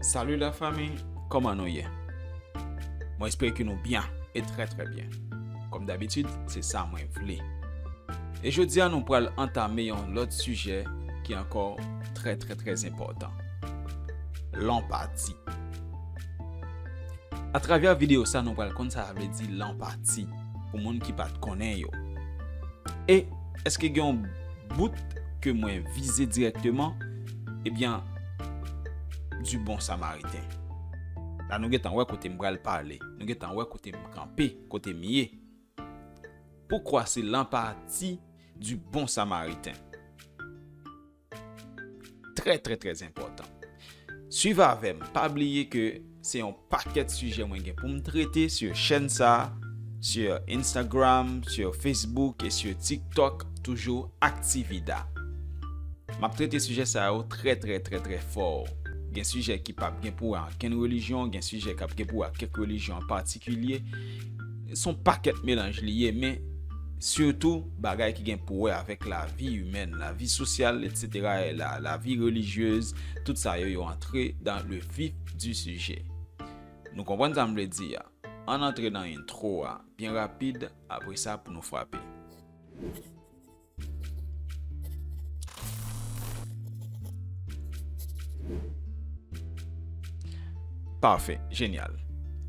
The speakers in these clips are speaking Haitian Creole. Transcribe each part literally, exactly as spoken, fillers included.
Salut la famille, kòman nou ye? Mwen espere ke nou byen e trè trè byen. Kòm dabitid, se sa mwen vle. E jodi a nou pral antame yon lòt sijè ki ankò trè trè trè enpòtan. Lanpati. Atravè videyo sa nou pral konn sa vle di lanpati pou moun ki pa t konnen yo. E èske gen yon bout ke mwen vize dirèkteman? Ebyen, du bon samaritain. La nou gentan wè kote m pral pale, nou gentan wè kote m kanpe, kote m ye. Poukwa se lanpati du bon samaritain? Trè trè trè enpòtan. Swiv avè m, pa bliye ke se yon pakèt sijè mwen gen pou m trete sou chèn sa, sou Instagram, sou Facebook e sou TikTok, toujou Activida. M ap trete sijè sa yo trè trè trè trè fò. Gen sijè ki p ap gen pou wè ankenn relijyon, gen sijè k ap gen pou wè ak kèk relijyon an patikilye. Se yon pakèt melanj li ye, men sitou bagay ki gen pou wè avèk lavi imèn, lavi sosyal, etsetera, e la, lavi relijyez, tout sa yo, yo antre dans le vif du sujet. Nou konprann sa m vle di a? Ann antre nan entwo a, byen rapid, apre sa pou nou frape. Pafè, jenyal.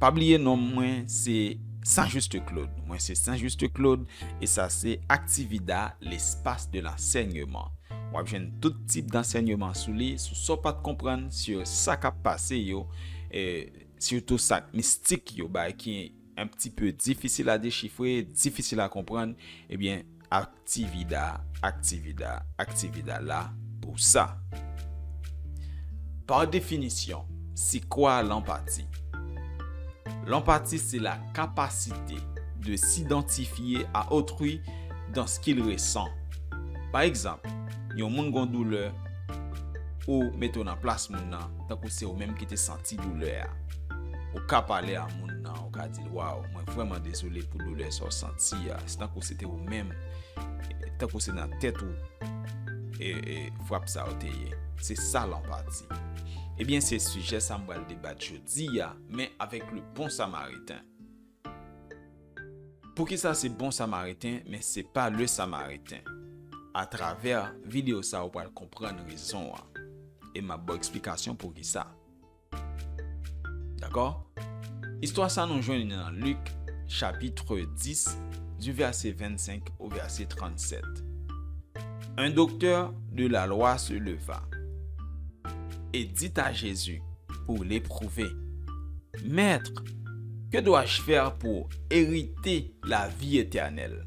Pa bliye non mwen se Saint Juste Claude. Mwen se Saint Juste Claude e sa se Activida, l'espace de l'enseignement. W ap jwenn tout tip dansèyman sou li, sou sa w pa t konprann, sou sa k ap pase yo, e sitou sa k mistik yo, bagay ki un petit peu difficile à déchiffrer, difisil a konprann, ebyen, Activida, Activida, Activida la pou sa. Par définition, c'est quoi l'empathie? L'empathie, c'est la capacité de s'identifier à autrui dans ce qu'il ressent. Pa egzanp, yon moun gon doulè, ou mete w nan plas moun nan, tankou se ou menm ki te santi doulè a. Ou ka pale a moun nan, ou ka di l, "Waw, mwen vrèman dezole pou doulè sa w santi a." Se tankou se te ou menm, tankou se nan tèt ou, e, e, frap sa yo te ye. Se sa lanpati. Ebyen, se sijè sa m pral debat jodi a, men avèk le bon samaritain. Poukisa se bon samaritain, men se pa le samaritain? Atravè videyo sa, ou pral konprann rezon an. E m ap ba w eksplikasyon poukisa. Dakò? Istwa sa nou jwenn nan Lik, chapitre dix, du verset vingt-cinq au verset trente-sept. Un docteur de la loi se leva et dit à Jésus pour l'éprouver, "Maître, que dois-je faire pour hériter la vie éternelle?"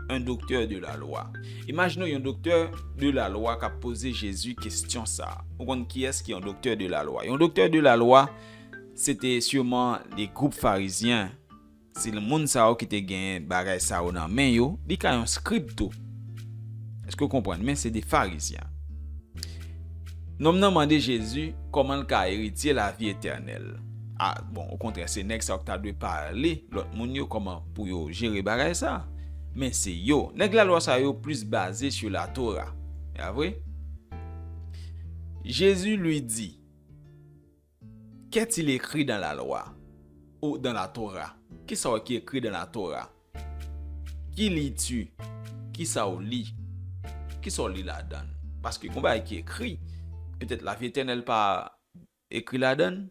Un docteur de la loi. Imajine w yon doktè de la lwa k ap poze Jezi kesyon sa a. Ou konn kiyès ki yon doktè de la lwa? Yon doktè de la lwa, se te siman de gwoup farizyen. Se moun sa yo ki te gen bagay sa yo nan men yo, li ka yon skrib tou. Èske w konprann? Men se de farizyen. Nonm nan mande Jezi kòman l ka eritye lavi etènèl. A, bon, okontrè, se nèg sa yo ki ta dwe pale lòt moun yo kòman pou yo jere bagay sa. Men se yo. Nèg lalwa sa yo plis baze sur la Torah. Ya vre? Jésus lui dit, Qu'est-il écrit dans la loi? Ou dans la Torah? Kisa w ki ekri dans la Torah? Ki li tu? Kisa w li? Kisa w li ladan l? Paske gon bagay ki ekri, petèt lavi etènèl pa ekri ladan l.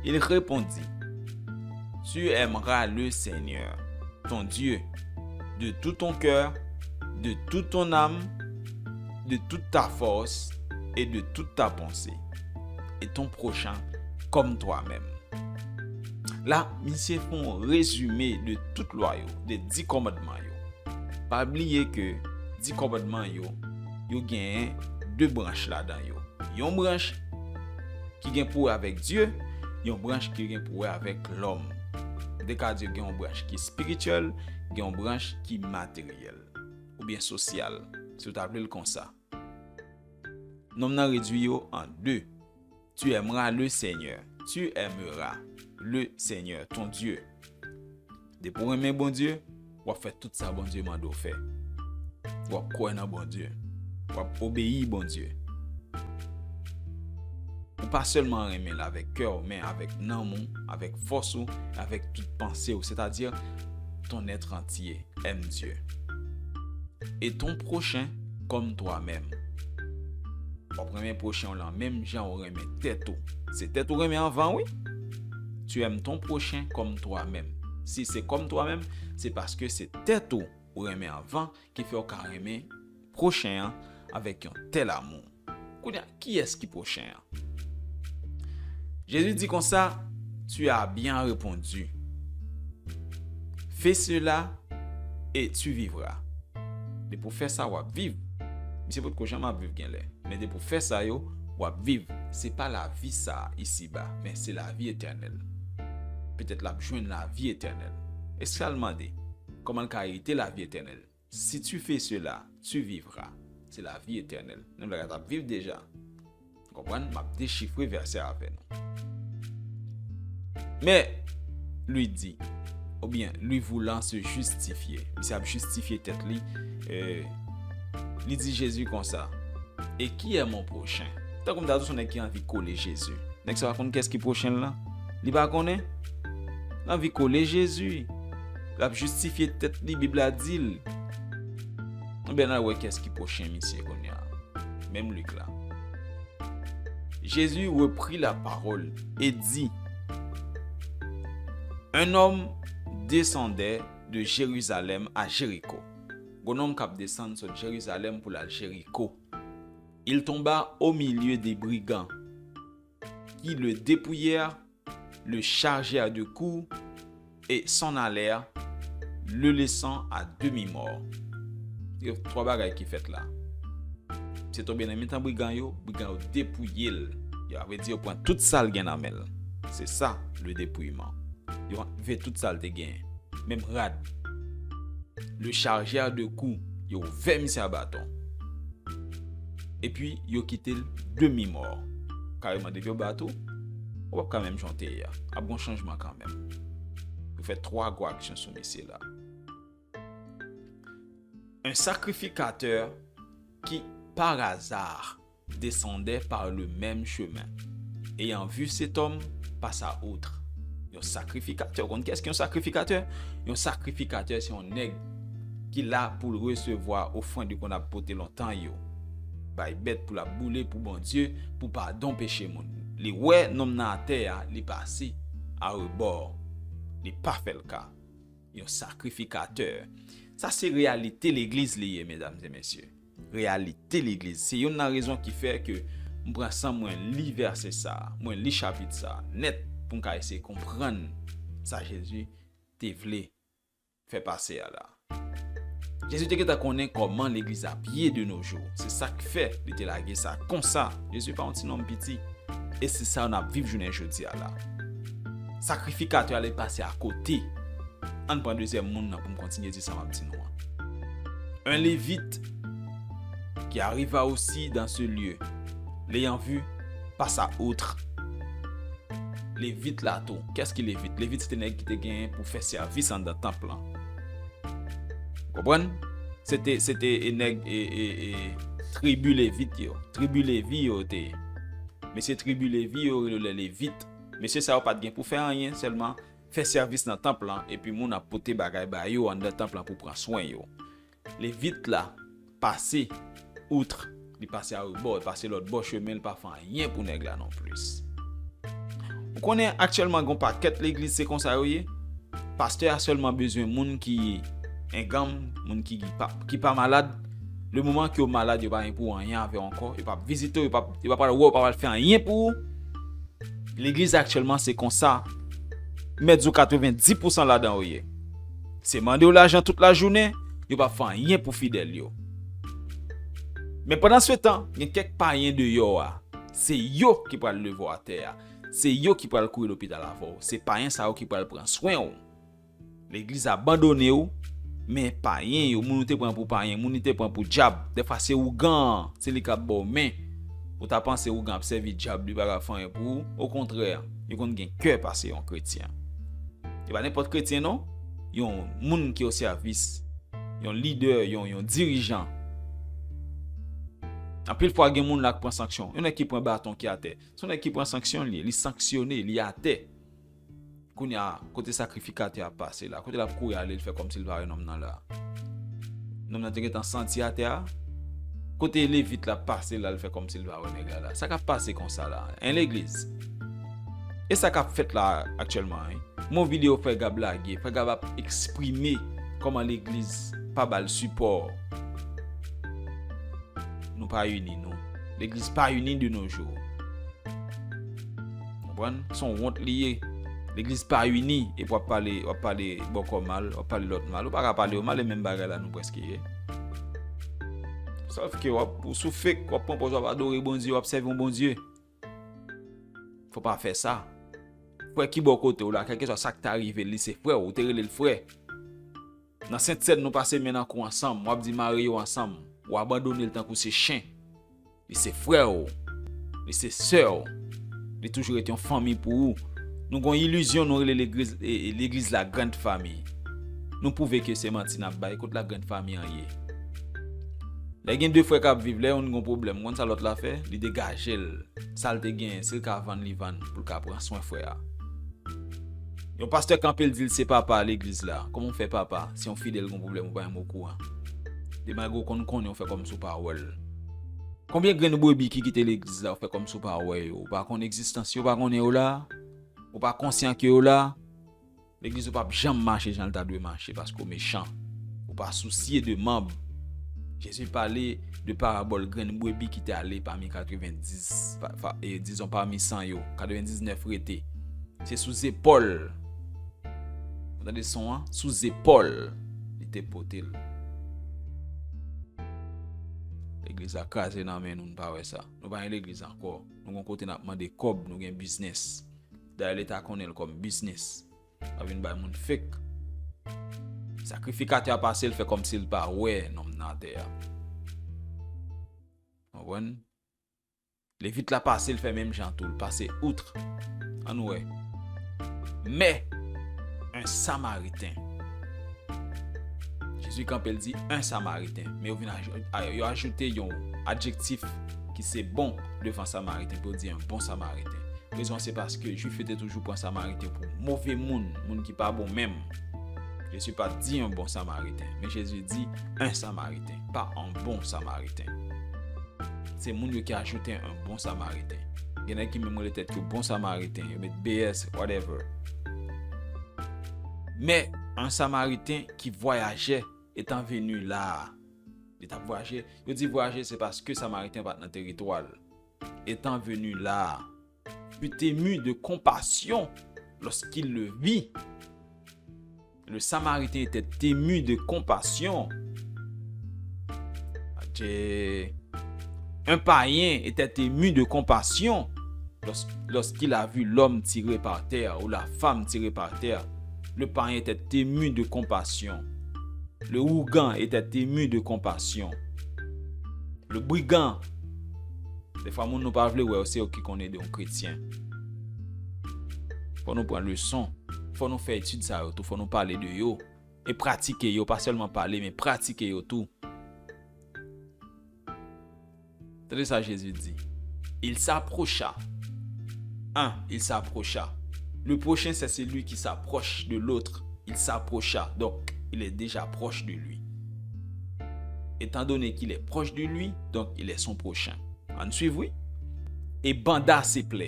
Il répondit, Tu aimeras le Seigneur, ton Dieu, de tout ton cœur, de toute ton âme, de toute ta force et de toute ta pensée, et ton prochain comme toi-même. La, misye fè yon rezime de tout lwa yo, de di kòmandman yo. Pa bliye ke di kòmandman yo, yo genyen de branch ladan yo. Yon branch ki gen pou wè avèk Dye, yon branch ki gen pou wè avèk lòm. M te ka di gen yon branch ki espirityèl, gen yon branch ki materyèl, oubyen sosyal, si w ta vle l konsa. Nonm nan redui yo an de. Tu aimeras le Seigneur. Tu aimeras le Seigneur, ton Dieu. Depi w renmen Bondye, w ap fè tout sa Bondye mande w fè. W ap kwè nan Bondye. W ap obeyi Bondye. Ou pa sèlman renmen l avèk kè w, men avèk nanm ou, avèk fòs ou, avèk tout panse w, sètadi ton être entier aime Dieu. Et ton prochain comme toi-même. W ap renmen pwochen w lan menm jan ou renmen tèt ou. Se tèt ou renmen anvan, wi. Tu aimes ton prochain comme toi-même. Si se comme toi-même, se paske se tèt ou ou renmen anvan ki fè w ka renmen pwochen an avèk yon tèl amou. Kounye a, kiyès ki pwochen an? Jezi di konsa, tu as bien répondu. Fais cela et tu vivras. Depi w fè sa, w ap viv. Misye potko janm ap viv genlè. Men depi w fè sa yo, w ap viv. Se pa lavi sa a isiba, men se lavi etènèl. Petèt l ap jwenn lavi etènèl. E sa l mande, kòman l ka erite lavi etènèl? Si tu fais cela, tu vivras. Se lavi etènèl. Nan blaga t ap viv deja. Konprann? M ap dechifre vèsè avè nou. Mais lui dit, oubyen lui voulant se justifier. Misye ap jistifye tèt li. Euh, li di Jezi konsa, et qui est mon prochain? Tankou m ta di w se yon nèg ki anvi kole Jezi. Nèg sa pa konn kiyès ki pwochen l lan? Li pa konnen? L anvi kole Jezi. L ap jistifye tèt li, Bib la di l. Ebyen, n al wè kiyès ki pwochen misye kounye a. Menm Lik la. Jésus reprit la parole et dit, Un homme descendait de Jérusalem à Jéricho. Gon nonm k ap desann sot Jerizalèm pou l al Jeriko. Il tomba au milieu des brigands qui le dépouillèrent, le chargèrent de coups et s'en allèrent, le laissant à demi-mort. Yo twa bagay ki fèt la. Se tonbe nan mitan brigan yo, brigan yo depouye l. Yo, sa vle di yo pran tout sa l gen nan men l. Se sa, le dépouillement. Yo anlve tout sa l te genyen. Menm rad. Le chargèrent de coups, yo ouvè misye a baton. Epi, yo kite l demi mò. Kareman, depi yo bat ou, ou p ap ka menm jan w te ye a. Ap gon chanjman kanmenm. Yo fè twa gwo aksyon sou misye la. Un sacrificateur qui, par hasard, descendait par le même chemin. Ayant vu cet homme, passa outre. Yon sakrifikatè. Ou konn kiyès ki yon sakrifikatè? Yon sakrifikatè, se yon nèg ki la pou l resevwa ofrann yo konn ap pote lontan yo. Bay bèt pou l ap boule pou Bondye, pou padon peche moun. Li wè nonm nan atè a, li pase arebò. Li pa fè l ka. Yon sakrifikatè. Sa se reyalite legliz li ye, medam e mesye. Reyalite legliz. Se youn nan rezon ki fè ke m pran san mwen li vèsè sa, mwen li chapit sa nèt pou m ka eseye konprann sa Jezi te vle fè pase a la. Jezi te gentan konnen kòman legliz ap ye de nos jours. Se sa k fè li te lage sa konsa. Jezi pa yon ti nonm piti. E se sa n ap viv jounen jodi a la. Sakrifikatè a li pase akote. Ann pran dezyèm moun nan pou m kontinye di sa m ap di nou an. Un Lévite qui arriva aussi dans ce lieu, l'ayant vu, passa outre. Levit la tou. Kiyès ki Levit? Levit se te nèg ki te genyen pou fè sèvis anndan tanp lan. Konprann? Se te, se te e nèg e, e, e tribi Levit yo. Tribi Levi yo te ye. Mesye tribi Levi yo rele yo lè Levit. Mesye sa yo pa t gen pou fè anyen, sèlman fè sèvis nan tanp lan, epi moun ap pote bagay ba yo anndan tanp lan pou pran swen yo. Levit la pase outre, li pase arebò, li pase lòt bò chemen, li pa fè anyen pou nèg la non plis. Ou konnen aktyèlman gon pakèt legliz se konsa yo ye. Pastè a sèlman bezwen moun ki enganm, moun ki, ki pa, ki pa malad. Le moman ke w malad, yo pa gen pou anyen avè w ankò. Yo p ap vizite w, yo p ap, yo pa pral wè w, yo pa pral fè anyen pou ou. Legliz aktyèlman se konsa. M mèt di w katrevenndis pousan ladan yo ye. Se mande yo lajan tout lajounen, yo p ap fè anyen pou fidèl yo. Men pandan se tan, gen kèk payen deyò a. Se yo ki pral leve w atè a. Se yo ki pral kouri lopital avè w. Se payen sa yo ki pral pran swen w. Legliz abandone w, men payen yo, moun ou te pran pou payen, moun ou te pran pou dyab, dèfwa se ougan an, se li k ap ba w men. Ou ta panse ougan ap sèvi dyab, li pa ka fè anyen pou ou. Okontrè, yo konn gen kè pase yon kretyen. E pa nenpòt kretyen non, yon moun ki o sèvis, yon lidè, yon, yon dirijan. Anpil fwa, gen moun la k pran sanksyon. Yon nèg ki pran baton ki atè. Se yon nèg ki pran sanksyon li ye. Li sanksyone, li atè. Kounye a, kote sakrifikatè a pase la? Kote l ap kouri ale, l fè kòmsi l pa wè nonm nan la? Nonm nan te gentan santi atè a? Kote levit la pase la, l fè kòmsi l pa wè nèg la la? Sa k ap pase konsa la? En legliz. E sa k ap fèt la aktyèlman, wi. Yon videyo Frè Gab lage, Frè Gab ap eksprime kòman legliz pa ba l sipò. Nou pa ini, nou. Legliz pa ini de nos jours. Konprann? Se yon wont li ye. Legliz pa ini, epi w ap pale, w ap pale bòkò mal, w ap pale lòt mal. Ou pa ka pale yo mal, e menm bagay la nou prèske ye. Sòf ke w ap, ou sou fake, w ap pran pòz w ap adore Bondye, w ap sèvi yon Bondye. Fò pa fè sa. Frè ki bò kote w la, kèlkeswa sa k ta rive l, li se frè w, ou te rele l frè. Nan Sentsèn, nou pase men nan kou ansanm, w ap di mare yo ansanm, ou abandone l tankou se chen. Li se frè w, li se sè w, li toujou rete yon fanmi pou ou. Nou gon ilizyon, nou rele legliz, e, e, legliz la grand famille. Nou pwouve ke se manti n ap bay, kot la grand famille an ye? Lè gen de frè k ap viv, lè youn gon pwoblèm, ou konn sa lòt la fè? Li degaje l. Sa l te genyen, si l ka vann, li vann pou l ka pran swen frè a. Yon pastè kanpe, l di l se papa legliz la. Kòman w fè papa? Si yon fidèl gon pwoblèm, ou pa menm okouran. Demagò konn konnen, w fè kòmsi w pa wè l. Konbyen grenn brebi ki kite legliz la, w fè kòmsi w pa wè yo? Ou pa konn egzistans yo, ou pa konnen yo la? Ou pa konsyan ke yo la? Legliz ou p ap janm mache jan l ta dwe mache paske w mechan. Ou pa sousye de manm. Jezi pale de parabòl grenn brebi ki te ale pami katrevenndis, pa, pa, e, dizon pami san yo, katrevendiznèf rete. Se sou zepòl. Ou tande son an? Sou zepòl li te pote l. Legliz la kraze nan men nou, nou pa wè sa. Nou pa gen legliz ankò. Nou gon kote n ap mande kòb, nou gen biznis. Dayè Leta konnen l kòm biznis. Ap vin bay moun fake. Sakrifikatè a pase, l fè kòmsi l pa wè nonm nan atè a. Konprann? Levit la pase, l fè menm jan tou, l pase outre. Ann wè. Mais un Samaritain. Jezi kanpe, l di un Samaritain. Men yo vin aj-, a-, yo ajoute yon adjektif ki se bon devan Samaritain pou yo di un bon Samaritain. Rezon se paske Jwif yo te toujou pran Samariten pou move moun, moun ki pa bon menm. Jezi pa t di un bon Samaritain, men Jezi di un Samaritain, pa un bon Samaritain. Se moun yo ki ajoute un bon Samaritain. Gen nèg ki menm rele tèt yo bon Samariten, yo met B S, whatever. Men un Samaritain qui voyageait étant venu là. Li t ap vwayaje. Yo di vwayaje, se paske Samariten pa t nan teritwa l. Étant venu là, fut ému de compassion lorsqu'il le vit. Le Samaritain était ému de compassion. Adje. Un païen était ému de compassion lorsqu'il a vu l'homme tiré par terre ou la femme tirée par terre. Le païen était ému de compassion. Le ougan était ému de compassion. Le brigand. Defwa moun nou pa vle wè yo, se yo ki konn ede yon kretyen. Fò nou pran leson. Fò nou fè etid sa yo tou. Fò nou pale de yo. E pratike yo. Pa sèlman pale, men pratike yo tou. Tande sa Jezi di. Il s'approcha. Un, il s'approcha. Le prochain, c'est celui qui s'approche de l'autre. Il s'approcha. Donc, il est déjà proche de lui. Étant donné qu'il est proche de lui, donc il est son prochain. Ann swiv, wi. E banda se plè.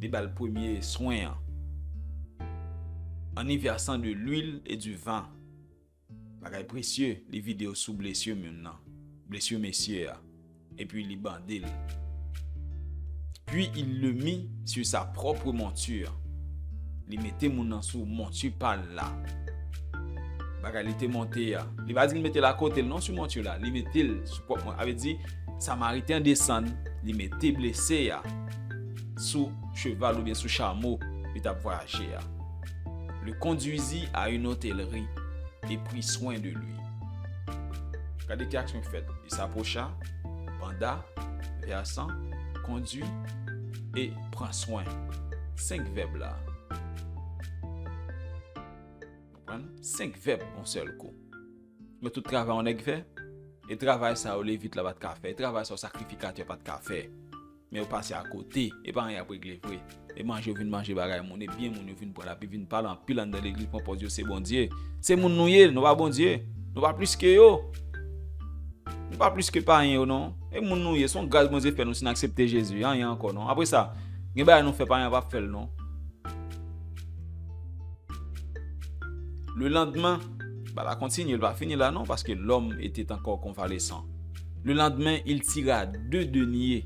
Li ba l premye swen an. En y versant de l'huile et du vin. Bagay presye, li vide yo sou blesi moun nan. Blesi mesye a. Epi li bande l. Puis il le mit sur sa propre monture. Li mete moun nan sou monti pa l la. Bagay li te monte a. Li pa di l mete l akote l non sou monti la. Li mete l sou pwòp monti. Sa vle di, Samariten an desann, li mete blese a sou cheval oubyen sou chamo li t ap vwayaje a. Le conduisit à une hôtellerie et prit soin de lui. Gade ki aksyon ki fèt. Il s'approcha, banda, versant, conduit, et prend soin. Senk vèb la. Konprann? Senk vèb yon sèl kou. Men tout travay yon nèg fè? E travay sa yo Levit la pa t ka fè. E travay sa yo sakrifikatè pa t ka fè. Men yo pase akote. E pa anyen y ap regle vre. E manje yo vin manje bagay moun. E byen moun yo vin pran l. Epi vin pale anpil anndan legliz, pran pòz yo se Bondye. Se moun nou ye, nou pa Bondye. Nou pa plis ke yo. Nou pa plis ke payen yo, non. E moun nou ye. Se yon gras Bondye fè nou si n aksepte Jezi. Anyen ankò, non. Apre sa, gen bagay nou fè, payen an p ap fè l, non. Le lendemain, bagay la kontinye, li pa fini la non, parce que l'homme était encore convalescent. Le lendemain, il tira deux deniers,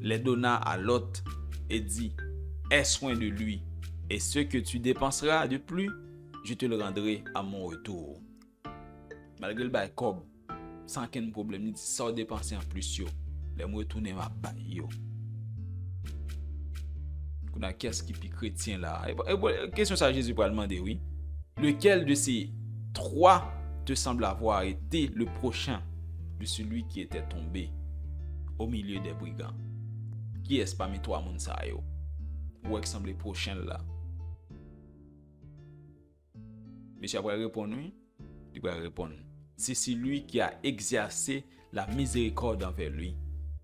les donna à l'hôte et dit, aie soin de lui, et ce que tu dépenseras de plus, je te le rendrai à mon retour. Malgre l bay kòb, san okenn pwoblèm, li di, sa w depanse anplis yo, lè m retounen, m ap bay yo. Kounye a, kiyès ki pi kretyen la? E, e, kesyon sa Jezi pral mande, wi. Lequel de ces trois te semble avoir été le prochain de celui qui était tombé au milieu des brigands? Kiyès pami twa moun sa yo ou wè ki sanble pwochen l la? Mesye a pral reponn, wi. Li pral reponn, c'est celui qui a exercé la miséricorde envers lui,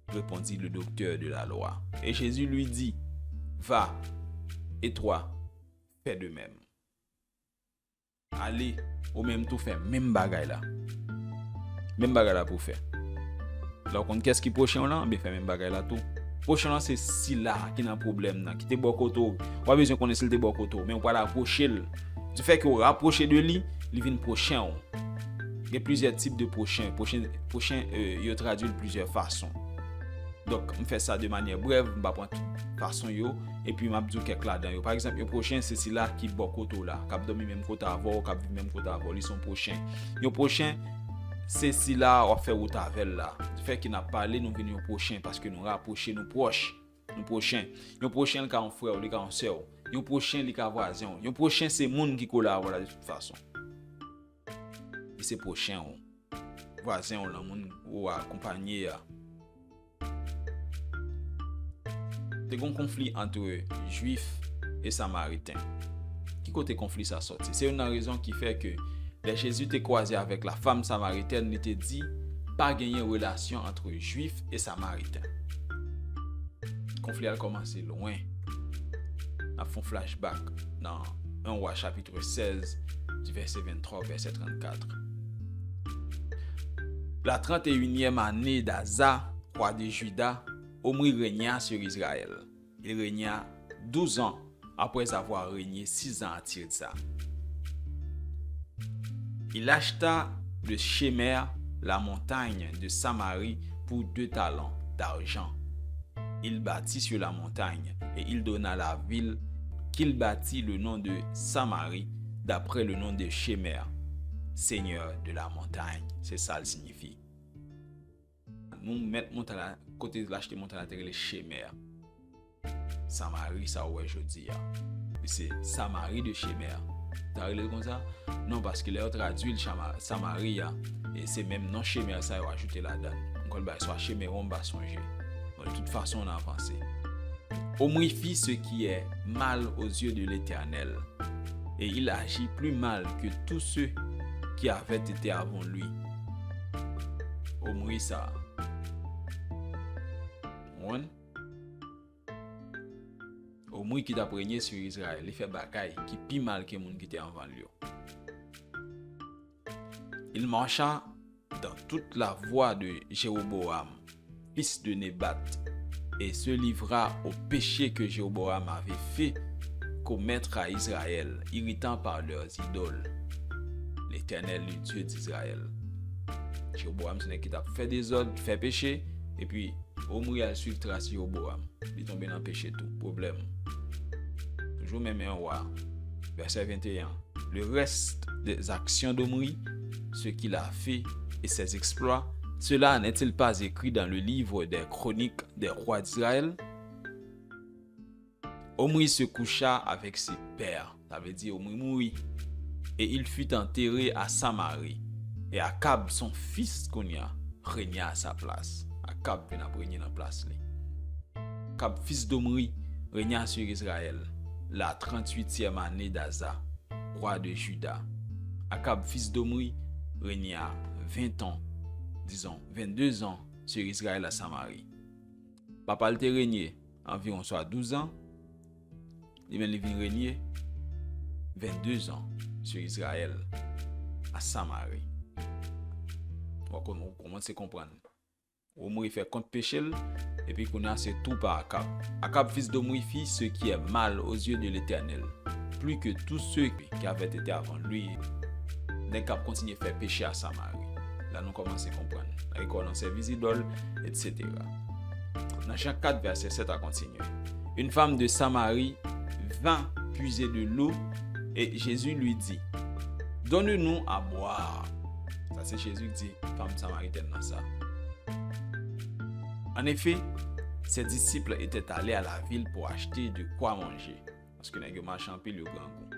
répondit le docteur de la loi. Et Jésus lui dit, va, et toi, fais de même. Ale, ou menm tou fè menm bagay la. Menm bagay la pou w fè. Lè w konn kiyès ki pwochen w lan, ebyen fè menm bagay la tou. Pwochen w lan se sila ki nan pwoblèm nan, ki te bò kote w. W pa bezwen konnen si l te bò kote w, men w pral rapwoche l. Du fait que w rapwoche de li, li vin pwochen w. Gen plizyè tip de pwochen. Pwochen, pwochen, euh, yo tradui l plizyè fason. Donk, m fè sa de manyè brèv, m pa pran tout fason yo, epi m ap di w kèk ladan yo. Pa egzanp, yon pwochen se sila ki bò kote w la, k ap dòmi menm kote avè w, k ap viv menm kote avè w, li se yon pwochen. Yon pwochen se sila w ap fè wout avè l la. Du fait que n ap pale, nou vin yon pwochen, paske nou rapwoche, nou pwòch, nou pwochen. Yon pwochen, li ka yon frè w, li ka yon sè w. Yon pwochen, li ka vwazen w. Yon pwochen, se moun ki kole avè w la de tout fason. Li se pwochen w, vwazen w lan, moun ou akonpanye a. Te gen yon konfli ant Jwif e Samariten. Ki kote konfli sa sòti? Se youn nan rezon ki fè ke lè Jezi te kwaze avèk la femme samaritaine, li te di, pa genyen relasyon ant Jwif e Samariten. Konfli a kòmanse lwen. N ap fè yon flashback nan un Roi chapitre seize, du verset vingt-trois au verset trente-quatre. La trente et unième année d'Aza, roi de Juda, Omri régna sur Israël. Il régna douze ans après avoir régné six ans à Tirza. Il acheta de Shemer la montagne de Samarie pour deux talents d'argent. Il bâtit sur la montagne et il donna la ville qu'il bâtit le nom de Samarie d'après le nom de Shemer, seigneur de la montagne. Se sa l siyifi. Nou mèt montay la, kote l achte montay la te rele Shemer. Samari sa ou wè jodi a. Li se Samari de Shemer. Ou ta rele l konsa? Non, paske lè yo tradui l Chama-, Samari a, e se menm non Shemer sa yo ajoute ladan l. M kwè l bay swa Shemeron, m pa sonje. Bon, de toute façon, n avanse. Omri fit ce qui est mal aux yeux de l'Éternel, et il agit plus mal que tous ceux qui avaient été avant lui. Omri sa. Ou konprann? Omri ki t ap renye sou Izrayèl, li fè bagay ki pi mal ke moun ki te anvan l yo. Il marcha dans toute la voie de Jéroboam, fils de Nebat, et se livra au péché que Jéroboam avait fait commettre à Israël, irritant par leurs idoles l'Éternel, le Dieu d'Israël. Jéroboam se nèg ki t ap fè dezòd, fè peche, epi Omri al suiv tras Jéroboam. Li tonbe nan peche tou. Pwoblèm. Toujou menm un Roi. Verset vingt et un. Le reste des actions d'Omri, ce qu'il a fait et ses exploits, cela n'est-il pas écrit dans le livre des chroniques des rois d'Israël? Omri se coucha avec ses pères. Sa vle di Omri mouri. Et il fut enterré à Samarie. Et Akab, son fils, kounye a, régna à sa place. Akab vin ap renye nan plas li. Akab, fils d'Omri, régna sur Israël la trente-huitième année d'Aza, roi de Juda. Akab, fils d'Omri, régna vingt ans disons, vingt-deux ans sur Israël à Samarie. Papa l te renye anviwon swa douz an, li menm li vin renye vingt-deux ans sur Israël à Samarie. Ou kòmanse konprann. Omri fè kont peche l, epi kounye a se tou pa Akab. Akab, fils d'Omri, fit ce qui est mal aux yeux de l'Éternel, plus que tous ceux qui avaient été avant lui. Nèg k ap kontinye fè peche a Samari. La nou kòmanse konprann. Rekò nan sèvis idòl, et cetera. Nan Jan kat, vèsè sèt a kontinye. Une femme de Samarie vint puiser de l'eau et Jésus lui dit, donne-nous à boire. Sa se Jezi ki di fanm samaritèn nan sa. En effet, ses disciples étaient allés à la ville pour acheter de quoi manger. Paske nèg yo mache anpil, yo grangou.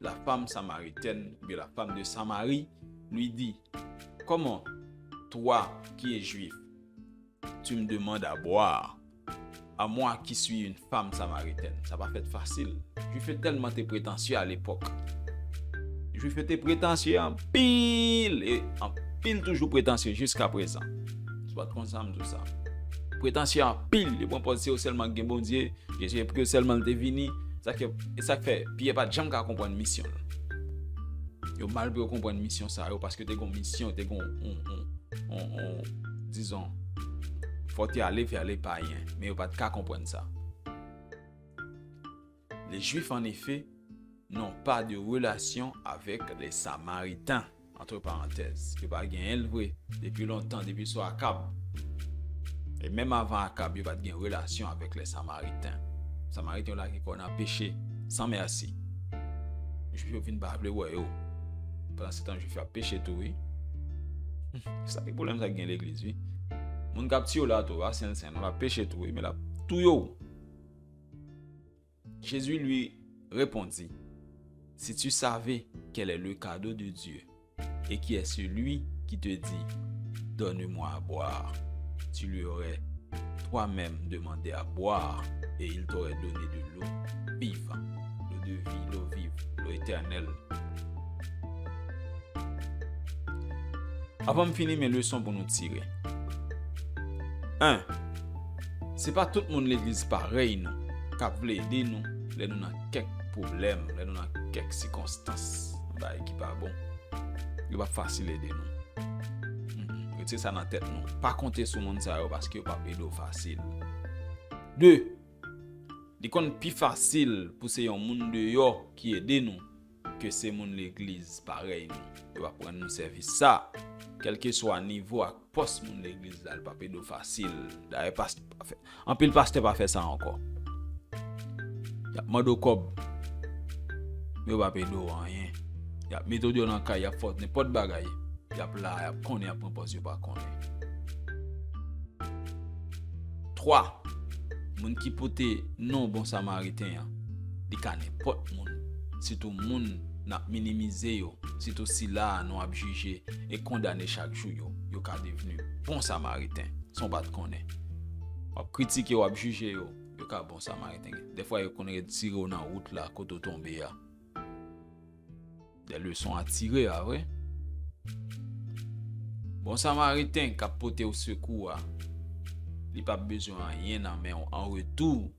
La femme samaritaine, oubyen la femme de Samarie, lui dit, comment, toi qui es juif, tu me demandes à boire, à moi qui suis une femme samaritaine? Sa pa fèt fasil. Jwif yo tèlman te pretansye alepòk. Jwif yo te pretansye anpil, e anpil toujou pretansye jiska prezan. Si w pa t konn sa, m di w sa. Pretansye anpil, yo pran pòz se yo sèlman ki gen Bondye, Jezi e pou yo sèlman l te vini. Sa k fè, e sa k fè Pyè pa t janm ka konprann misyon l. Yo mal pou yo konprann misyon sa yo, paske te gon misyon, te gon on, on, on, on, dizon, fò te ale vè le payen, men yo pa t ka konprann sa. Les Juifs, en effet, n'ont pas de relation avec les Samaritains. Entre parenthèses, yo pa genyen l vre. Depi lontan, depi sou Akab. E menm avan Akab, yo pa t gen relasyon avèk les Samaritains. Samariten yo lage kò nan peche, san mèsi. Jwif yo vin pa vle wè yo. Pandan se tan, Jwif yo ap peche tou, wi. Sa ki pwoblèm sa ki gen legliz, wi. Moun k ap tiye w la tou, a sen sen, l ap peche tou, wi, men l ap touye w. Jésus lui répondit, si tu savais quel est le cadeau de Dieu, et qui est celui qui te dit, donne-moi à boire, tu lui aurais toi-même demandé à boire, et il t'aurait donné de l'eau vive, l'eau de vie, l'eau vive, l'eau éternelle. Avan m fini, men leson pou nou tire. En, se pa tout moun legliz parèy nou k ap vle ede nou lè nou nan kèk pwoblèm, lè nou nan kèk sikonstans, bagay ki pa bon. Yo p ap fasil ede nou. Mhm. Retire sa nan tèt nou. Pa konte sou moun sa yo paske yo p ap ede w fasil. De, li konn pi fasil pou se yon moun deyò ki ede nou ke se moun legliz parèy nou. Yo ap rann nou sèvis sa, kèlkeswa nivo ak pòs moun legliz la, l p ap ede w fasil. Dayè, pastè pa fè, anpil pastè pa fè sa ankò. Y ap mande w kòb, men yo p ap ede w anyen. Y ap mete w deyò nan kay, y ap fè w nenpòt bagay. Y ap la, y ap konnen, y ap pran pòz yo pa konnen. Twa, moun ki pote non bon Samariten an, li ka nenpòt moun, sitou moun n ap minimize yo, sitou sila a nou ap jije e kondane chak jou yo, yo ka devni bon Samariten, san w pa t konnen. W ap kritike, w ap jije yo, yo ka bon Samariten. Dèfwa, yo konn retire w nan wout la, kote w tonbe a. Des leçons à tirer, a vre. Bon Samariten k ap pote w sekou a, li p ap bezwen anyen nan men w an retou,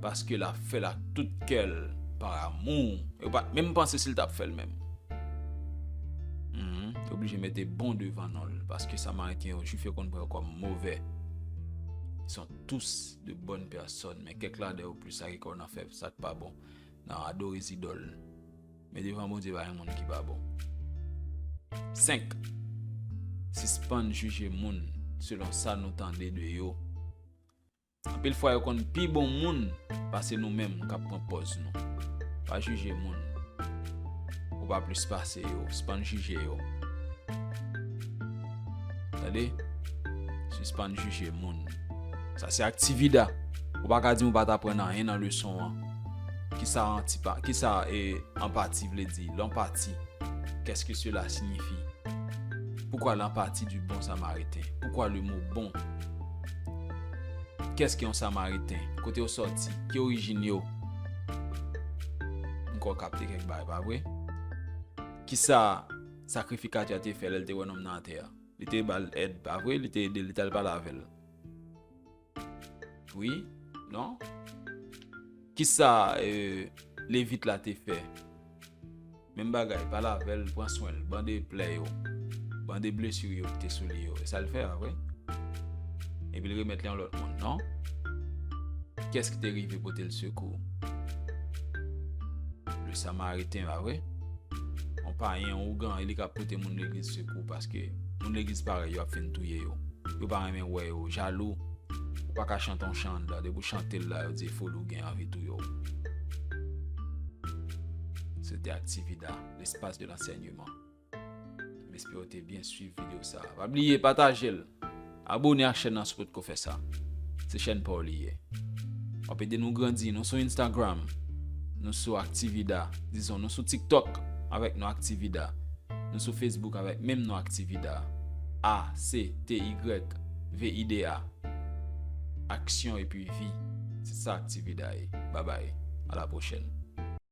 paske l ap fè l ak tout kè l, pa amou. Yo pa t menm panse si l t ap fè l menm. Mhm. Yo oblije mete bon devan non l, paske Samariten yo, Jwif yo konn pran yo kòm movè. Ils sont tous de bonnes personnes, men kèk ladan yo plis sa ki konn ap fè sa k pa bon, nan adore zidòl. Men devan Bondye, pa gen moun ki pa bon. Senk, sispann jije moun selon sa nou tande de yo. Anpil fwa, yo konn pi bon moun pase nou menm k ap pran pòz nou. Pa jije moun. Ou pa plis pase yo. Sispann jije yo. Tande? Sispann jije moun. Sa se aktivida. Ou pa ka di m ou pa t aprann anyen nan leson an. Kisa antipa-, kisa, e, anpati vle di? Lanpati. Qu'est-ce que cela signifie? Pourquoi l'empathie du bon Samaritain? Pourquoi le mot bon? Qu'est-ce qu'un Samaritain? Kote yo sòti? Ki orijin yo? M kwè w kapte kèk bagay, pa vre? Kisa sakrifikatè a te fè lè l te wè nonm nan atè a? Li te ba l èd, pa vre? Li te ede l, li t al pale avè l. Wi? Non? Kisa, euh, Levit la te fè? Menm bagay, pale avè l, pran swen l, bande plè yo, bande blesi yo ki te sou li yo. E sa l fè, pa vre? Epi l remèt li yon lòt moun, non? Kiyès ki te rive pote l sekou? Le Samariten, pa vre? Yon payen, yon ougan, e li k ap pote moun legliz sekou, paske moun legliz parèy yo ap fin touye yo. Yo pa renmen wè yo, jalou. Ou pa ka chante yon chan anndan, depi w chante l la, yo di e foli w gen, anvi touye w. Se te Activida, l'espace de l'enseignement. M espere w te byen swiv videyo sa a. Pa bliye pataje l. Abone ak chèn nan si w potko fè sa. Se chèn pa w li ye. W ap ede nou grandi. Nou sou Instagram. Nou sou Activida. Dizon, nou sou TikTok avèk non Activida. Nou sou Facebook avèk menm non Activida. A C T Y V I D A. Aksyon epi vi. Se sa Activida ye. Babay. A la pwochèn.